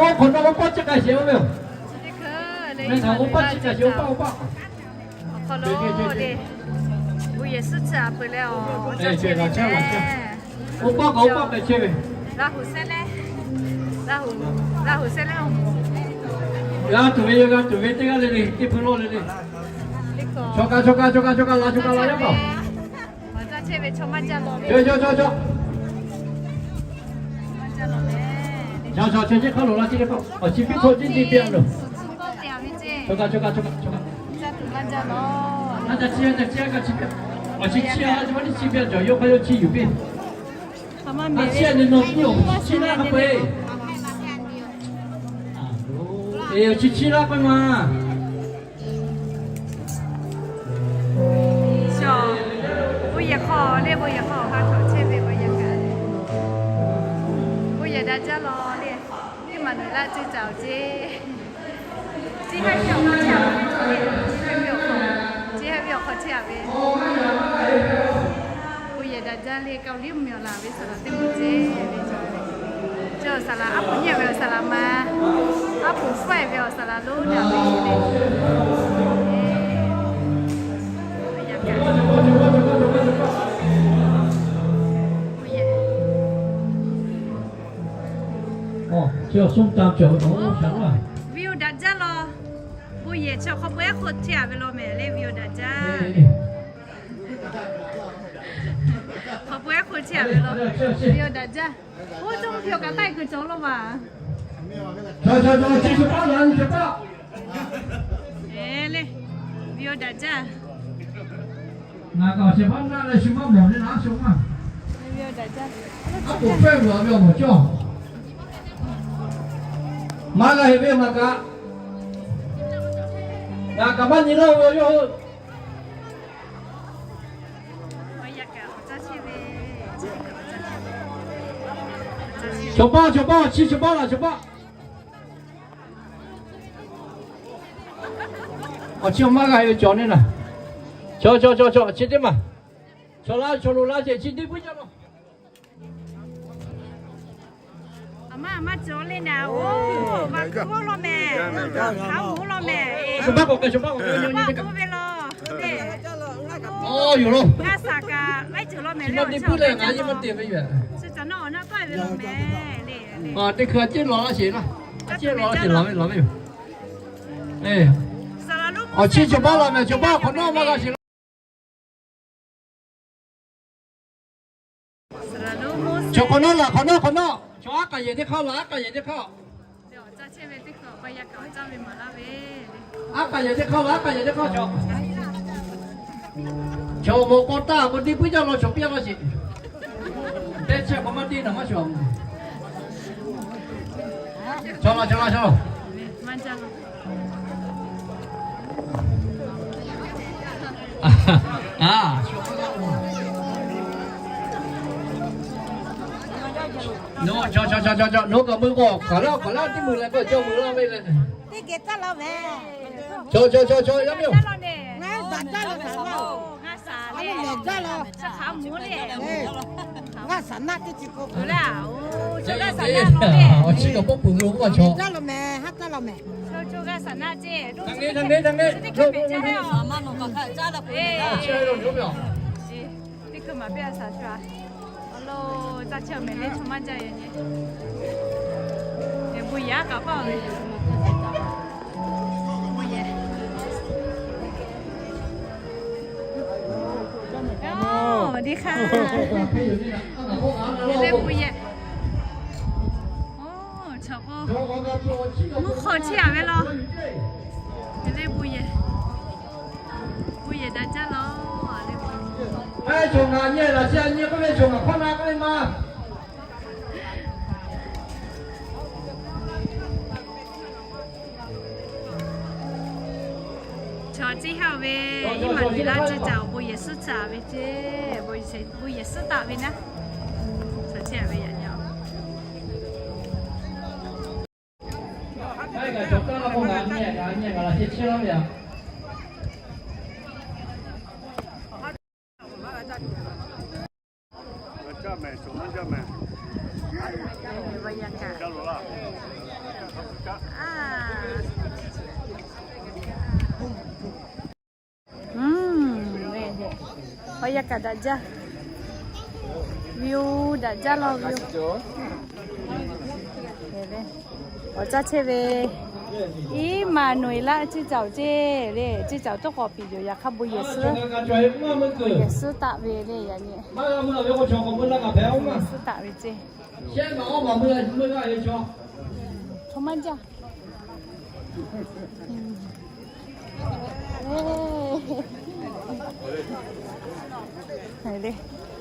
Oˇ hk'awꞈ nawˉ oˇ paˆ chi k'ai sheˍ oˇ ve yoˬ. Meh htaꞈ oˇ paˆ chi k'ai sheˍ oˇ paˆ oˇ paˆ. Awˬ hk'aw lo le, bon yehˬ suhˉ chi a peuˬ leh awˬ, oˇ paˆ kaꞈ oˇ paˆ k'ai chehˇ ve. Laˇ huˍ sehˉ leh, Laˇ huˍ, Laˇ huˍ sehˉ leh, g'a tuˬ ve yoˬ, g'a tuˬ ve teˇ g'aˇ le le, teˇ hpu lawˇ le le. Chaw kaꞈ chaw kaꞈ chaw kaꞈ chaw kaꞈ la, chaw kaꞈ la yaˇ paˍ. Chaw chaw chaw chaw, chaw chaw chaw chi hk'aˇ lo la chi teˇ hk'aˇ awˬ chi piˇ hk'aw jiˇ nyi piˇ a loˬ. Chaw kaꞈ chaw kaꞈ chaw kaꞈ chaw kaꞈ. Aˇ ca chi aˇ ca chi aˇ kaꞈ chi piˇ. Awˬ chi chi aˇ ca maˇ tiˉ chi piˇ a cawˬ, yawˇ hk'aˇ yawˇ chi yuˬ piˇ. Aˇ chi aˇ nyi nawˬ piˇ awˬ chi chi laˇ k'oˆ ve. Eˬ, awˬ chi chi laˇ k'oˆ ve ma. Bon yehˬ hk'aw le, bon yehˬ hk'aw ha htoꞈ chehˇ ve bon yehˬ kaꞈ, bon yehˬ daꞈ jaˇ law le. Teˇ maˬ nawˬ laˇ ceuˬ caˍ awˬ ceˇ. Chi haˉ ve awˬ hk'aw chehˇ a ve, chi haˉ ve awˬ hk'aw, chi haˉ ve awˬ hk'aw chehˇ a ve. Bon yehˬ daꞈ jaˇ le, Kaoˍliˇ mvuhˇmiˬ awˬ laˬ ve saˍ laˍ teˇ moˍ ceˇ ve. Chi saˍ laˍ aˉ poꞈ nyi ve awˬ saˍ laˍ ma, aˉ poꞈ faiˇ ve awˬ saˍ laˍ lonˉ daꞈ ve le. Video daꞈ jaˇ law. Bon yehˬ chi hk'aw pui ehˉ hk'o chehˇ a ve law mehˍ le, video daꞈ jaˇ. Hk'aw pui ehˉ hk'o chehˇ a ve law, video daꞈ jaˇ. Oˇ cawˇ mvuhˇ hpehꞈ kaꞈ taiˇ kuiˬ cawˬ law ma. Eˬ le, video daꞈ jaˇ. Ngaˬ kaꞈ awˬ shehˍ hpaˇ naˆ leh shu maˇ mawˬ ve naˉ shu maˇ. Aˉ poꞈ fehˇ ve awˬ ve awˬ mawˬ cawˇ. Maˇ g'a heꞈ ve maˬ kaꞈ. Ngaˬ kaꞈ maˇ nyi laˇ ve yoˬ. Chaw paˇ, chaw paˇ, chi chaw paˇ laˬ chaw paˇ. Awˬ chi awˬ maˇ g'a ve cawˬ neˇ laˬ. Chaw chaw chaw chaw chi teˇ maˬ. Chaw laˇ chaw lo laˇ ceh chi teˇ puiˉ jaˇ law. Aˬ maˇ maˇ cawˬ le naˍ, oˇ va kuˇ oˇ law mehˍ, hk'a mvuhˇ law mehˍ, oˇ ve law, oˇ yoˬ law. G'a shaˍ kaꞈ laiˉ ceuˬ law mehˍ le, chi caˬ naˆ awˬ naˆ tawˆ e ve law mehˍ le. Teˇ hkui a ciˉ law laˇ sheˍ laˇ, a ciˉ law laˇ sheˍ law ve law ve yoˬ. Awˬ chi chaw paˇ laˬ mehˍ, chaw paˇ hk'awꞈ nawˉ maˇ g'a sheˍ laˇ. Chaw hk'awꞈ nawˉ laˬ, hk'awꞈ nawˉ, hk'awꞈ nawˉ. Chaw aˉ k'aˍ yehˬ teˇ hk'aˇ laˬ, aˉ k'aˍ yehˬ teˇ hk'aˇ. Aˉ k'aˍ yehˬ teˇ hk'aˇ laˬ, aˉ k'aˍ yehˬ teˇ hk'aˇ chaw. Chaw awˬ moˍ k'aw taˇ k'o teˇ puiˉ jaˇ law, chaw piˇ laˇ sheˍ. Teˇ chehˇ k'awꞈ maˇ teˇ naˬ maˇ shuˍ. Chaw laˬ, chaw laˬ, chaw laˬ. Nawˬ, nawˬ kaꞈ mui k'o hk'aˬ laˇ hk'aˬ laˇ teˇ mui leh k'o cawˬ mui laˇ ve le. Teˇ geh taˇ laˇ mehˍ. Chaw, chaw, chaw, chaw, yaˇ miˇ-oˬ. G'a saˍ naˆ teˇ ceuˬ k'o, awˬ chi kaꞈ pawˆ peuˬ lo k'oˆ a chaw. Taˇ law mehˍ, haˉ taˇ laˇ mehˍ. Teˇ hkui maˍ piˇ a shaˍ shu a. Awˬ lo, caˇ chehˇ mehˍ le, chaw maˇ jaˇ yehˬ nyi. Yehˬ bon yehˬ aˉ kaꞈ paˇ ve. Bon yehˬ. Oˇ, สวัสดีค่ะ. Yehˬ le bon yehˬ. Oˇ, chaw k'o, mvuhˇ hk'aw chehˇ a ve law. Yehˬ le bon yehˬ. Bon yehˬ daꞈ jaˇ law. Aˉ, chaw ngaˬ nyi laˬ chi a nyi k'oˆ ve, chaw ngaˬ hk'awˇ na k'oˆ ve ma. Chaw ciˇ haˉ ve, iˉ maˬ liꞈ laˇ ceh caꞈ awˬ bon yehˬ suhˉ caˍ ve ceh, bon yehˬ suhˉ taˍ ve naˉ. Chaw ciˇ haˉ ve yaꞈ nyi. Yaꞈ kaꞈ daꞈ jaˇ. View daꞈ jaˇ law view. Awˬ caˇ chehˇ ve, Iˉmaˍnuˍeˍlaˆ ceˇ caoˬ ceˇ le, ceˇ caoˬ tawˇ k'awꞈ piˍ yoˬ. Yaꞈ hk'aˇ bon yehˬ suhˉ, bon yehˬ suhˉ taˆ ve le, yaꞈ nyi. Bon yehˬ suhˉ taˆ ve ceˇ. Chaw maˇ jaˇ.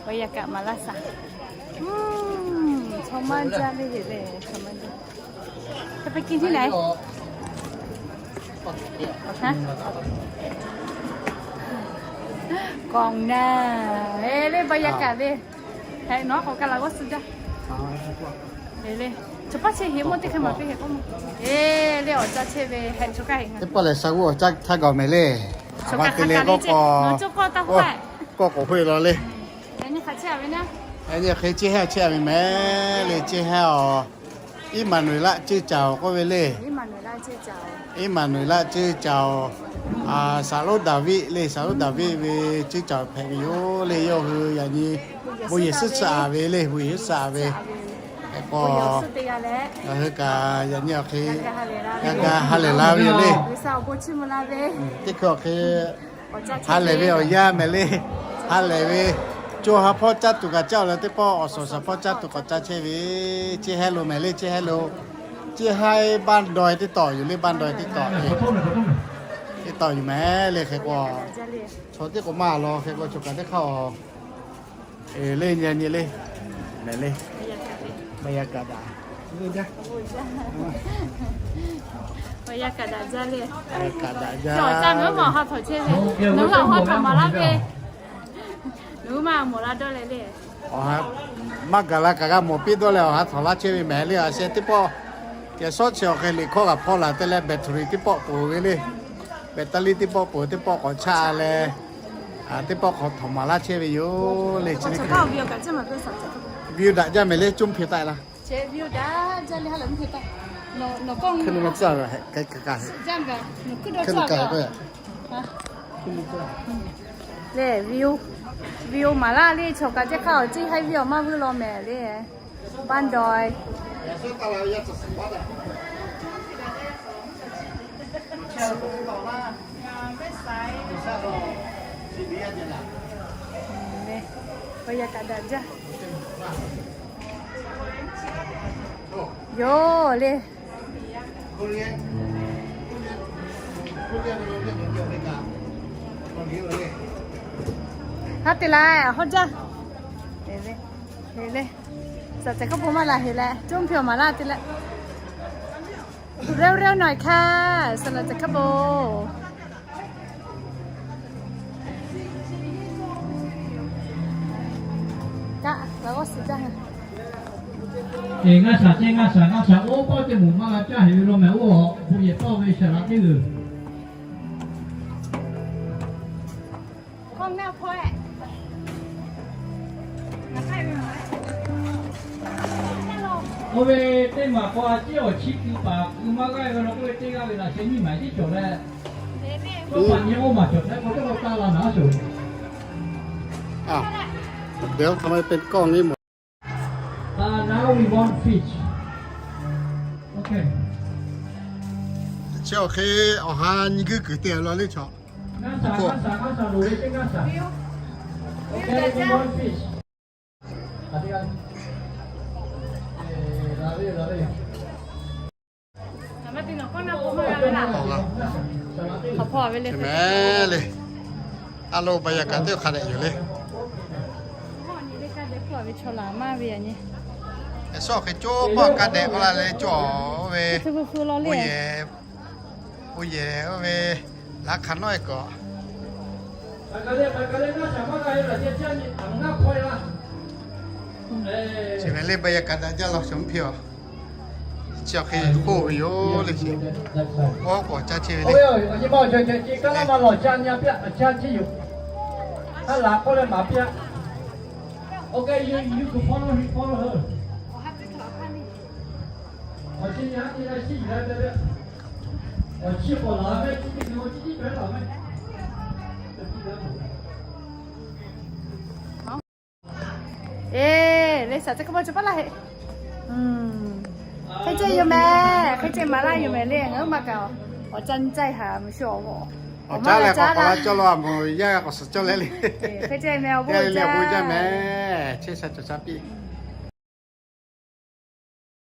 Awˬ yaꞈ kaꞈ maˍ laˇ shaˍ. Chaw maˇ jaˇ ve le, chaw maˇ jaˇ. Hk'e hpehꞈ kiˇ tiˉ lehˬ. Kawꞈ na, le บรรยากาศ le. Heh, nawˬ k'awꞈ ka laˬ g'awˇ suh jaˇ. Chaw paˇ chehˇ heˆ mawˇ teˇ hk'e maˍ piˇ heˆ k'oˆ ma. E, le awˬ caˇ chehˇ ve heh chaw kaˇ heˆ. Teˇ pawˆ lehˬ sha g'uˇ awˬ caˇ htaˇ gaˬ mehˍ le. Aˬ ma te le k'oˆ k'o, kawˆ k'oˍ hk'oˆ e law le. Yaꞈ nyi hk'e chehˇ a ve mehˍ le, ceˇ hehnˇ awˬ, Iˉmaˍnuˍeˍlaˆ ceˇ caoˬ k'oˆ ve le. Iˉmaˍnuˍeˍlaˆ ceˇ caoˬ, Saˍ lonˉ Daˍviˆ le, Saˍ lonˉ Daˍviˆ ve ceˇ caoˬ hpehꞈ ve yoˬ le. Yawˇ hui yaꞈ nyi bon yehˬ suhˉ suhˉ a ve le, bon yehˬ suhˉ suhˉ a ve. Hk'e k'o, ngaˬ hui kaꞈ yaꞈ nyi awˬ hk'e g'a ga ha lehˬ la ve yoˬ le. Teˇ hkui awˬ hk'e ha lehˬ ve awˬ yanˇ mehˍ le. Ha lehˬ ve, co ha hpawˇ caˇ tuˬ kaꞈ caˇ awˬ leh teˇ pawˆ awˬ suhˍ awˬ shaˍ hpawˇ caˇ tuˬ k'awꞈ caˇ chehˇ ve, ceˇ hehnˇ lo mehˍ le, ceˇ hehnˇ lo. Ceˇ hehnˇ บ้านดอย teˇ tawˆ yoˬ le, บ้านดอย teˇ tawˆ. Teˇ tawˆ yoˬ mehˍ le. Hk'e k'o, chaw teˇ k'o maˇ law, hk'e k'o chaw kaꞈ teˇ hk'aˇ awˬ. E, le nyi nyi le, mehˍ le. บรรยากาศ daꞈ. บรรยากาศ daꞈ jaˇ le. Kaꞈ daꞈ jaˇ. Awˬ caˇ meuˇ maˬ ha htawnˍ chehˇ ve, nawˬ hui awˬ ha htawnˍ maˍ laˇ ve. Nawˬ hui maˇ mawˬ la dawˇ leh le. Awˬ ha maˇ gaˬ la kaꞈ g'a mawˬ piˇ dawˇ leh awˬ ha htawnˍ laˇ chehˇ ve mehˍ le. A sheh teˇ pawˆ, kehˬ shawˉ chi awˬ hk'e liꞈ hkawˇ g'a hpawˇ la te leh battery teˇ pawˆ peuˬ ve le. Battery teˇ pawˆ peuˬ, teˇ pawˆ k'awꞈ chaˇ leh, teˇ pawˆ k'awꞈ htawnˍ maˍ laˇ chehˇ ve yoˬ le. Chi teˇ hkui view daꞈ jaˇ mehˍ le, coˇ mvuh hpehꞈ taˆ la. Hk'e lo ma tcuhˇ a, hk'e lo kaꞈ, hk'e lo kaꞈ. Le view, view maˍ laˇ le, chaw kaꞈ teˇ hk'aˇ awˬ ceˇ hehnˇ view awˬ maˇ vuiˇ law mehˍ le. บ้านดอย. Awˬ yaꞈ kaꞈ daꞈ jaˇ. Yoˬ le. Haˉ te la hawˇ jaˇ. Heˍ le. Saˍ cehˬ hk'a bon maˇ la heˍ leh, coˇ mvuh hpehꞈ maˍ laˇ te leh. เร็วๆหน่อยค่ะ saˍ laˍ cehˬ hk'a bon. Kaꞈ la g'awˇ suh jaˇ. Eˬ, ngaˇ shaˍ ceh ngaˇ shaˍ ngaˇ shaˍ oˇ pawˆ teˇ moˍ maˇ g'a caˇ heˍ ve law mehˍ oˇ, bon yehˬ tawˇ ve shaˍ laˍ teˇ g'uiˬ. Oˇ ve teˇ maˬ k'o a ciˉ awˬ chiˇ keu paˍ keu maˇ g'aˇ ve law k'oˆ ve teˇ g'aˇ ve laꞈ sheh nyiˇ maˬ tiˉ cawˬ leh, oˇ paˍ nyi oˇ maˬ cawˬ htaˇ k'o teˇ k'o taˇ la naˍ a shoˍ. Now we want fish. Okay. Chi awˬ hk'e awˬ ha nyi guiˇ kuiˬ te law le chaw. Awˬ hpawˇ ve le. Mehˍ le. A lo บรรยากาศ teˇ hk'a dehꞈ yoˬ le. Eˬ, sawˉ hk'e coˇ pawˆ ka dehꞈ k'oˆ la leh cawˬ ve. Bon yehˬ, bon yehˬ oˇ ve laꞈ hk'aˬ nawˉ e kawꞈ. Chi ve le บรรยากาศ daꞈ jaˇ law, shawˍ mvuhˇ hpehꞈ a. Chi awˬ hk'e k'oˆ ve yoˬ le chi. Oˇ k'awꞈ caˇ chehˇ ve le. Saˍ ca kaˇ maˇ ca paˉ laˇ heˆ. Hk'e ceh yoˬ mehˍ, hk'e ceh maˍ laˇ yoˬ mehˍ le. Ngaˬ hui maˇ kaꞈ awˬ ca nyi caˇ haˍ mvuhˇ shuˍ awˬ, awˬ maˇ la caˇ laˇ, awˬ maˇ la caˇ law a mvuhˇ yaˇ k'awꞈ suhˍ cawˇ leh le. Hk'e ceh mehˍ awˬ bon jaˇ mehˍ, chehˇ sha cawˬ sha piˇ.